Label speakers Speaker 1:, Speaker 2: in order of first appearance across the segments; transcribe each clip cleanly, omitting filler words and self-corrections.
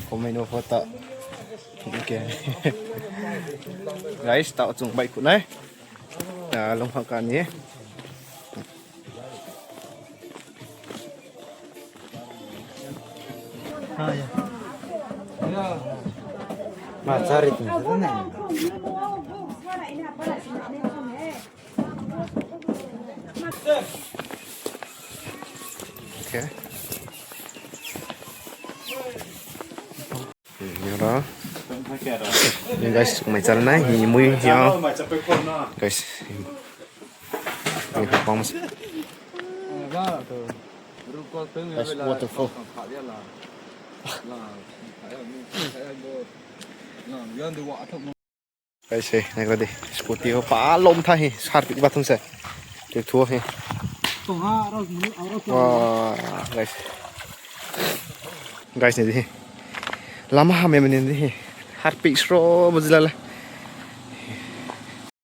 Speaker 1: Comment o ta. Okay. Guys, tao chung bike ko na. Long ka ni. Okay. Đó. Guys, mày chal na hi mui ya. Guys. Ini bang mas. Guys, waterfall. Guys, hey, này đi. Scooty ho pa lom tha hi, sar pi bathum se. Te thua hi. Wah, guys. Guys ni di. Lama ha me ni di. Har pi sro bujla la.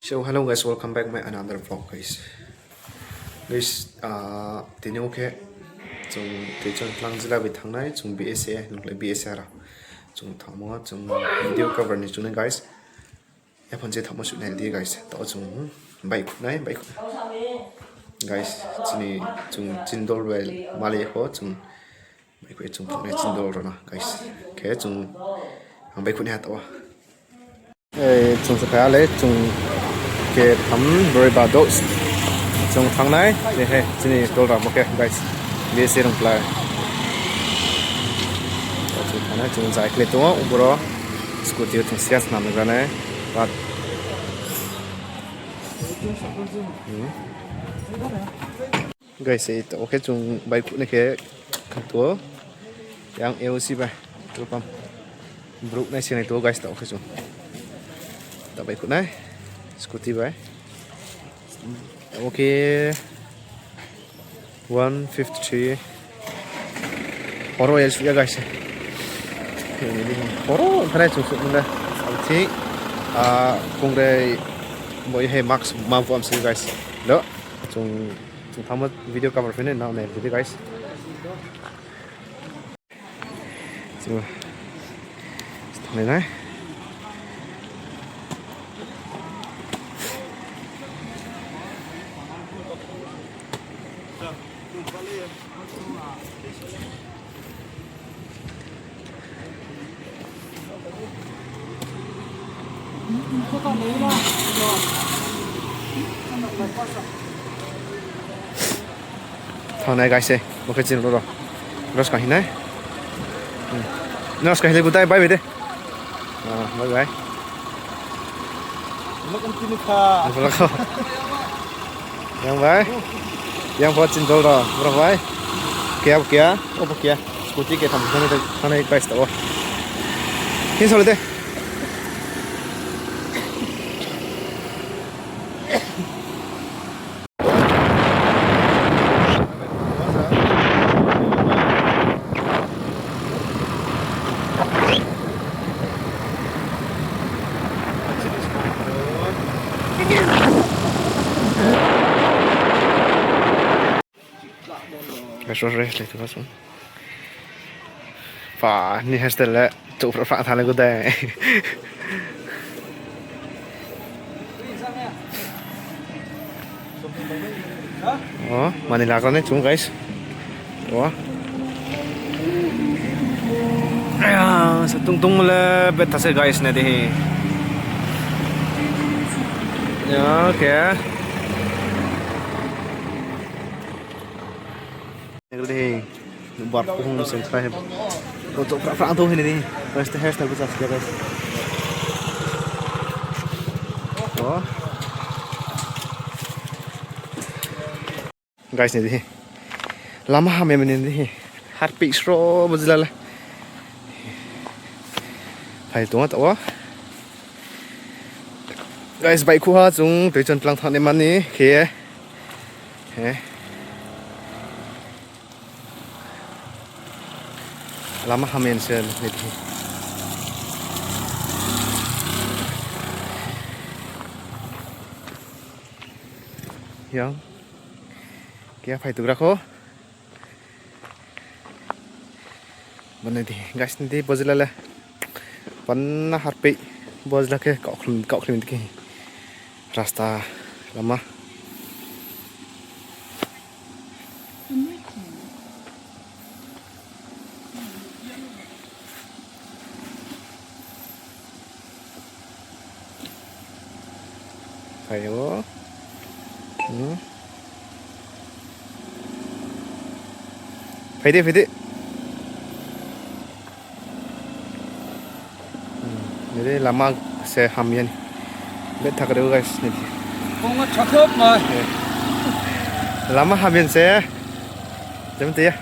Speaker 1: So hello guys, welcome back my another vlog guys. Guys, tini okay. Chung te chon tlang jila bi thangnai chung BSA nukle BSA ra. Chung thamo chung video cover ni chung guys. Ephone che thamo su nai di guys. To chung bike nai bike. Guys, chini chung chindol wel mali ho chung bike chung phone chindol ro na guys. Ke chung ang bike ni hat wa. Ê chung sa le chung ke tham beri ba dos chung thang nai ne he chini dol ra okay guys. BSA rong play. Chung thang nai chung jai kle to ubro scooty chung sias nam ga nai but guys it okay chung bike ne ke khato yang AOC bai tu pam bruk nai sinai to guys ta okay chung ta bike nai scooty bai okay 153 horo ya su ya guys horo thane chung su na thi a kongre moi he max ma am si guys lo chung chung thama video cover fene na ne video guys chung thane nai thane guys e okay chin ro ros ka hinai nos ka hinai butai bye bye de bye bye yang bye yang phot chin dol ro bro bye kia kia opo kia scooty ke tham thane thane guys to hin sole de Guys, ro re le tu pasung. Pa, ni hairstyle le chu fra fra thane ku dai. Oh, Manila ko ni chung guys. Oh. Ayan, sa tungtong mula bet tase guys na di. Ya, okay. Ni bar ko hong sen try. Ko to fra fra to hin ni. Guys, the hairstyle ko sa guys. Oh. Guys ni di. Lama ha me ni di. Har pi sro bujla la. Phai to ta wa. Guys, bike khu ha chung tui chon tlang thang ne man ni khe. He. Lama hamen sen ni di. Yang kia phải tự ra khô. Guys nanti bojila le panna harpik bojila ke kau ke rasta lama. Ayo. Pwede, pwede. Jadi lama saya hamian. Bet thak reu guys ni.
Speaker 2: Kong a tha khawp mai.
Speaker 1: Lama hamian se. Jam te ya.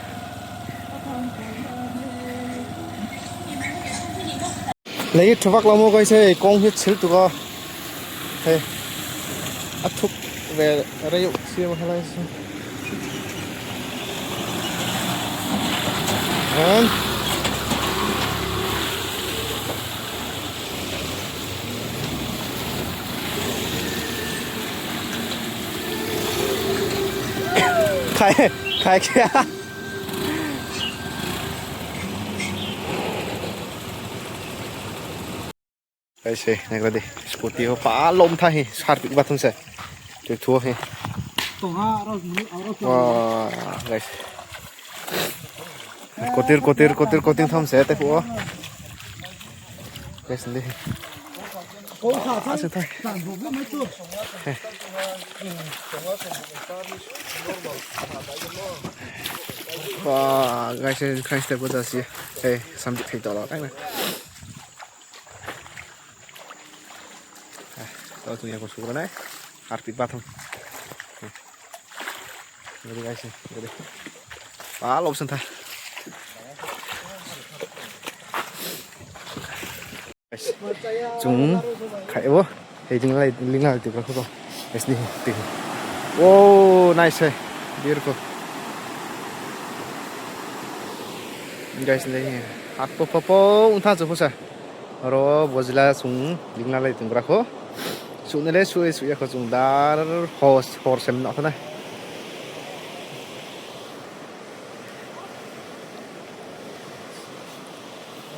Speaker 1: Lei thuvak lamo guys hei kawng hi chhil tuk a hei a thup ve rei siam helai chu an khai khai kia Guys hei nagra di scooty ho pa lom tha hi sar pik bathum se tu thu hi wow guys kotir kotir kotir kotir tham se te phu guys ndi ase thai. Wow guys khai step da si hey samjit thei to lo kai na tao chung ko sukra nai harpik bathum gede guys gede pa lop sentha chung khai wo hei jing lai ling lai tu ka ko guys ni ti oh nice hey beautiful guys ni hat po po po ungtha chu phusa aro bojila chung lingla lai tungra kho su ne le su su ya kho chung dar hos hor sem na thana.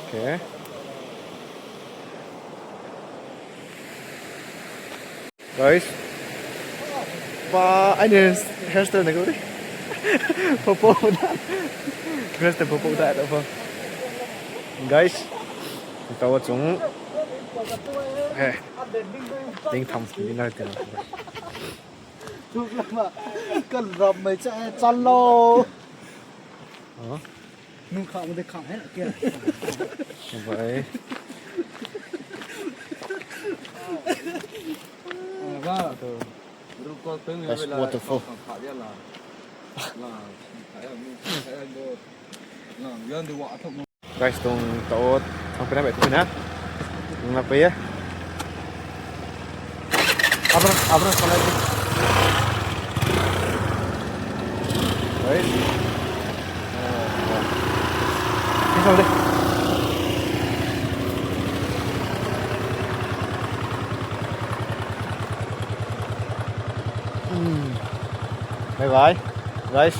Speaker 1: Okay guys pa anh hairstyle này đi popo da hairstyle popo da đó guys tao chung ding tham ding lại tiền
Speaker 2: Cần rập mày chạy chăn lô. Nung khảo mà khảo hết kia.
Speaker 1: Vậy. That's waterfall. Guys, tong tao thang pena bet pena. Ngapa ya? Abra, abra salah itu. Guys. Ini deh. Bye bye, guys.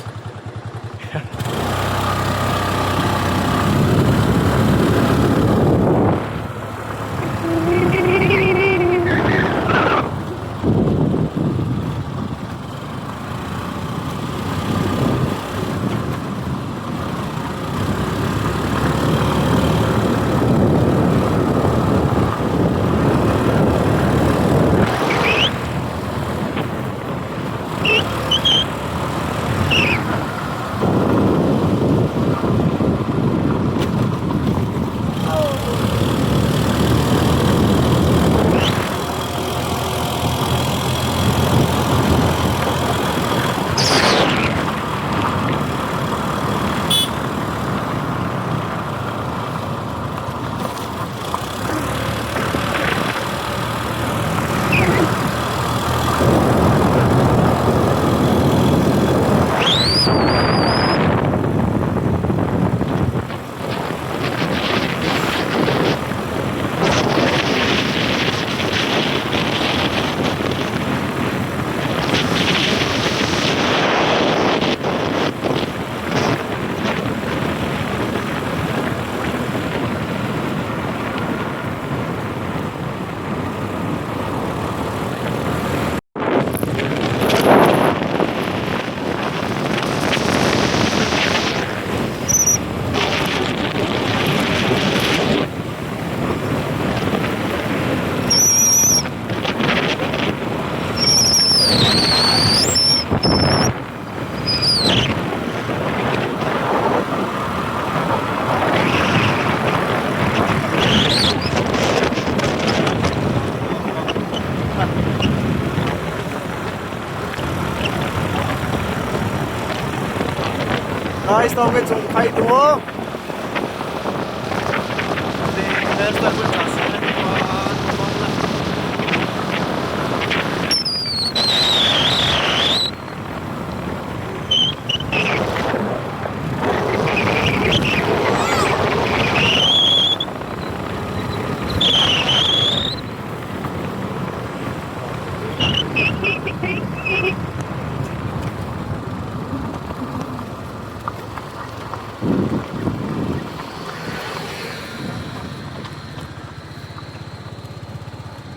Speaker 1: to ke chung phai tu.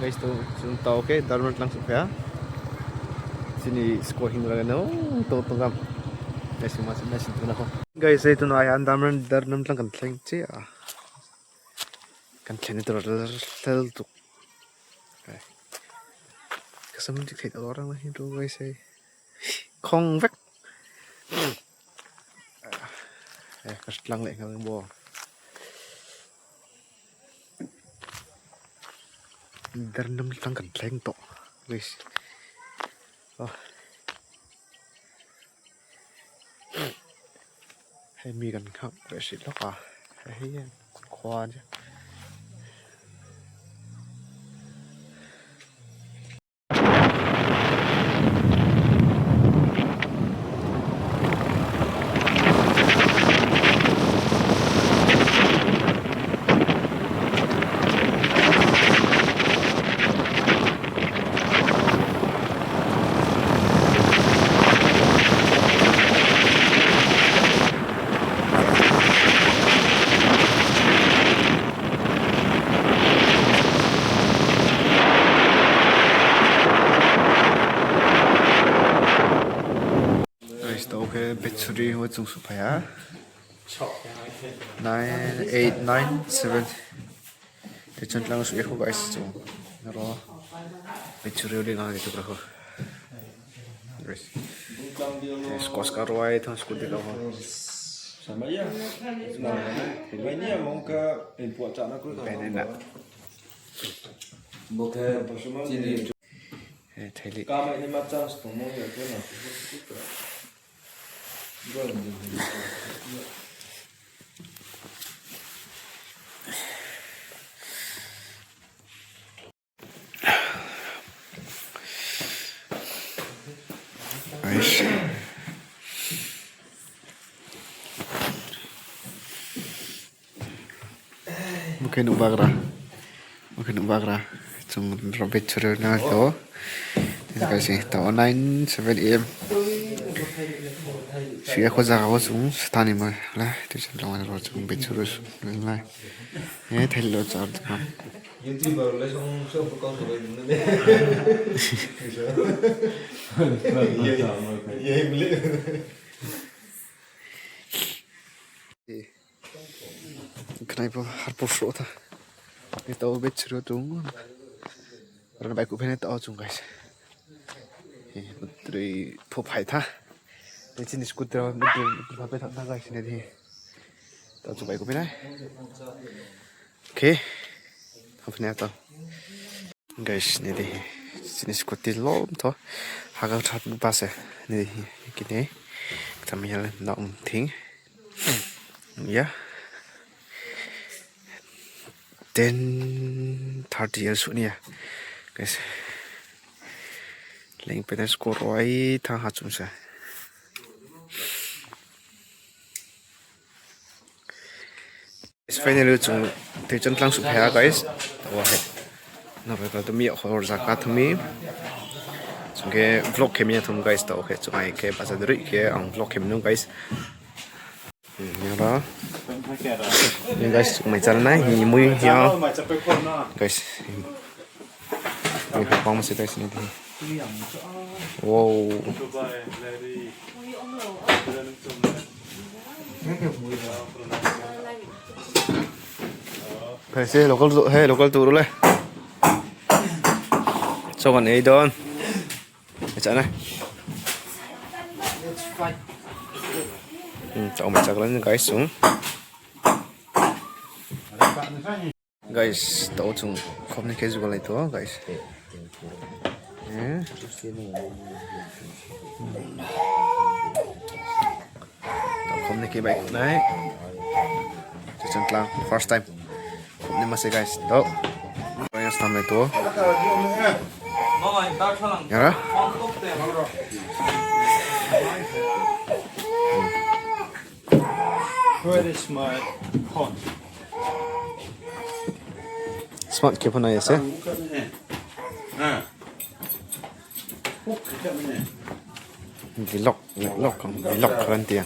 Speaker 1: Guys to chung tao ke darman tlang su phya chini score hing ra no to to gam guys ma sim na tu na ko guys ei tu na yan darman darnam tlang kan thleng che a kan thlen tur tel tu ka sam tik thei ta rang hi tu guys ei khong vek ka tlang leh nghal bo Darnam tlang kan thleng tawh guys hei mi kan nghak leh hrih lawk a hei hian khua a nia. Guys to okay betchuri ho chung su phaya 9 8 9 7 te chon tlang su ekho guys chung ro betchuri le nga ke tu ho guys skos ka roi thang school de lo ho banana theli Mungkin ubagra mungkin ubagra chung robet churu na to kasi to 9 7 am Siya ko jaga ko chung stani ma la ti chan long ro chung bet churu lai e thel lo char ka Knai po har po fro ta e to bet churu tung ran bai ku phene to chung guys e mutri pho phai tha te chin scooter mutri pha pe tha guys ne di to chung bai ku phene okay hafne ta guys ne di chin scooter lom tho haga that ba se ne di kine tamial na um thing ya 10:30 years nia guys leng pe score roi tha ha chung sa finally chung te chan tlang su phaya guys wa he na ba ka mi hor za ka thumi chung ke vlog ke mi thum guys to ke chung ai ke pa sa dri ke ang vlog ke mi no guys đó nhưng guys mày chân này thì mui hiểu guys mình phải bong sẽ guys này thì wow phải xe local hey local tourเลยcho con ấy đón chạy này cho mày chắc lên guys xuống guys tao chung không nên cái gì lại to guys Khomni ke bai nai chuan tlang first time khomni mase guys to tam lai to yara smart ke phone ase vlog vlog vlog khan tia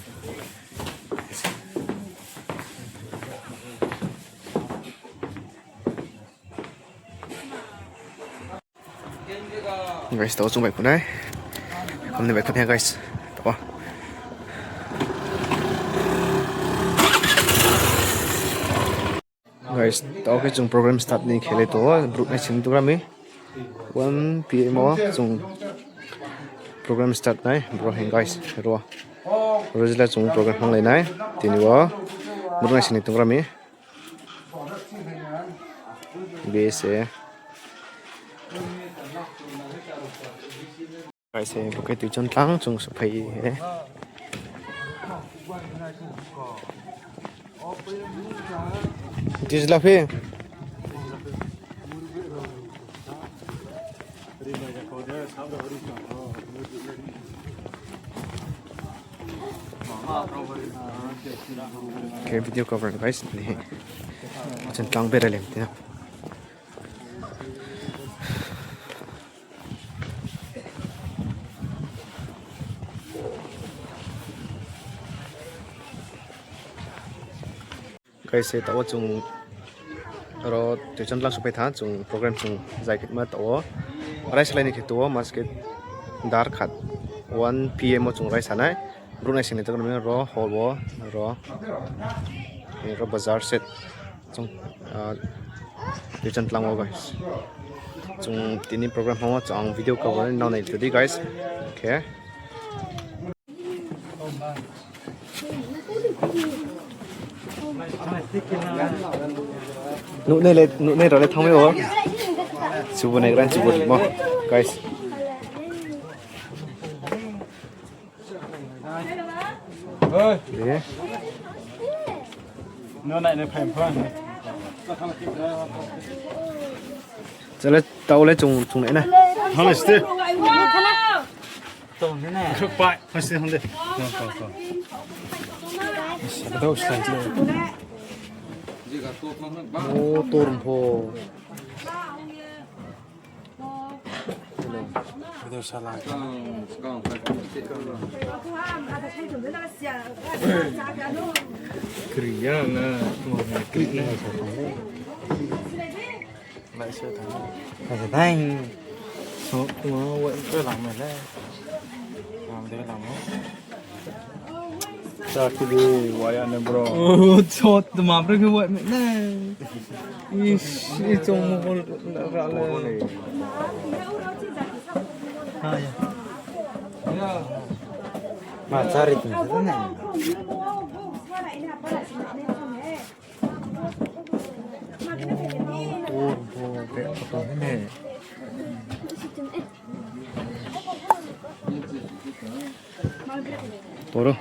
Speaker 1: guys tao chung bai khunai khomni bai khunai guys to guys tao ke chung program start ni khele to group na ching tu mi 1 pm o chung program start nai bro heng guys ro rojila chung program hang lai nai tini wo group na ching tu mi bse guys he bukhe tu chon tlang chung su phai he Tizla phe Okay, video cover guys. Ni. Chan tlang beralem tina. Guys he tawa chung ro tuichon tlang supai tha chung program chung zai khet ma tawo rai salai ni khitu masket dar khat 1 pm chung rai sanai brunei sing ni ro hall wo ro ro bazar set chung tuichon tlang wo guys chung tini program hawa chang video cover now nei tudi guys okay nụ này lên nụ này rồi lên thông rồi chú này gran chú mo guys ơi
Speaker 2: nó này nó phèm phèm
Speaker 1: cho lên tàu lên trùng trùng này này
Speaker 2: không là gì khúc bại không gì không đi đâu sai
Speaker 1: ô tôm hồ
Speaker 2: thanh số nó vẫn tôi làm này đấy làm thế làm không
Speaker 3: Chakri waya ne bro.
Speaker 2: Oh, chot mapre ke wa me na. Ish, ichong mo ra le. Ha ya.
Speaker 4: Ma cari tu na.
Speaker 3: Tôm hồ cái tôm này.
Speaker 1: Toro.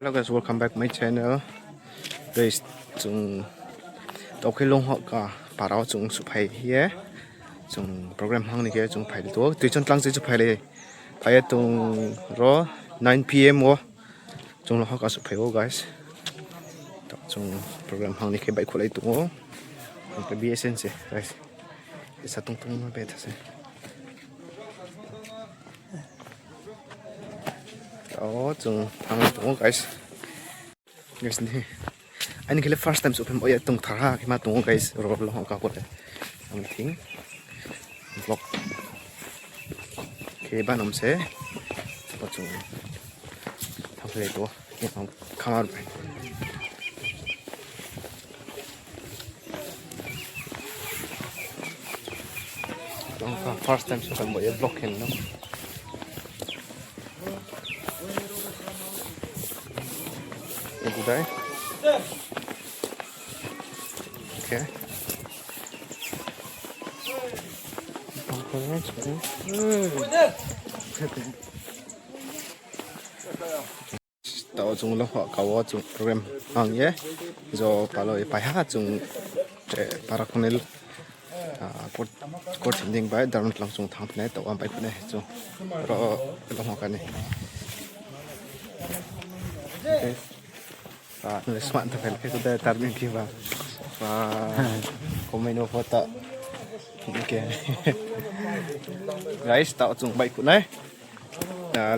Speaker 1: Hello guys, welcome back my channel. Guys, chung tau khi long họ cả parao chung su phai hiye chung program hang ni ke chung phai to tu chon tlang chu phai le phai tung ro 9 pm wo chung lo ka su phai wo guys chung program hang ni ke bai khulai tu wo ke BSN se guys isa tung tung ma be tha se đó chung thang tung guys guys ni anh khele first time so phem oi tung thara ki ma tung guys ro lo ka ko ang thing vlog ke banom se pa chung thang le to ni ang khamar bai first time so phem oi vlog hen no Good day. Okay. Tao chung lo ho kawo chung program ang ye zo palo e pai ha chung che parakunel kor kor thin ding bai darun tlang chung thang ne to am bai khune chu ro lo ho ka ni okay smart ta fel ke da tar min ki ba ba komeno fota okay guys tao chung bai khune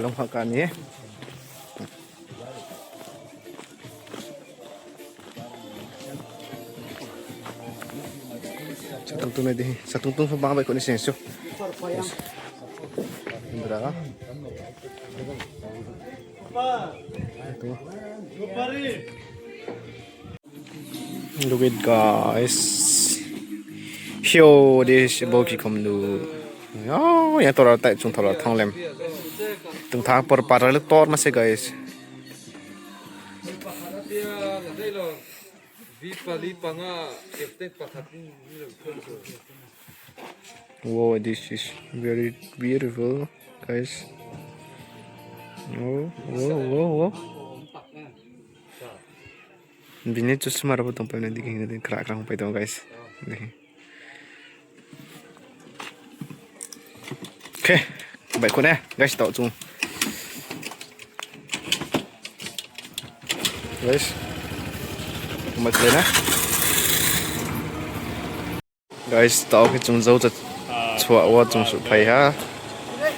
Speaker 1: long ha ka ni. Sa tungtung na di sa tungtung fa bang bai ko ni senso. Bra. Ito. Look at guys. Hyo this boki kom nu. Oh, yang tora tai chung tora thong lem. Tung thang por par le tor ma se guys. Wow, this is very beautiful, guys. Oh, wow, wow, wow. Bini chusma rabo tong pa na dikhi na kra kra pa guys. Okay, baik ko na guys tao chung. Guys, baik ko na. Guys, tao ke chung zo cha chua wa chung su phai ha.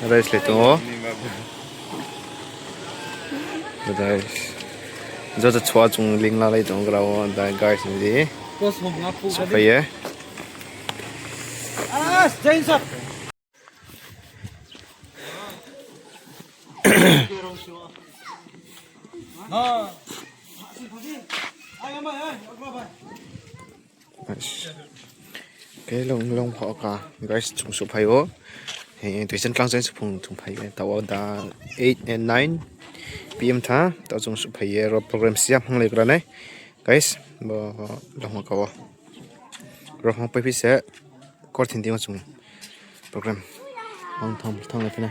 Speaker 1: Rice le to. Guys, zo cha chua chung ling la lai tong gra wa da guys ni di. Su phai ye.
Speaker 2: Ah, James up.
Speaker 1: Guys. Okay, long long ho ka guys chung su phai o. He tuisan tlang chen su phung chung phai ye tao da 8 and 9 pm tha tao chung su phai ye ro program siam hang le gra ne. Guys, bo long ho ka wa. Ro hong pai phi se kor thin ding chung program hong thong thong le phi na.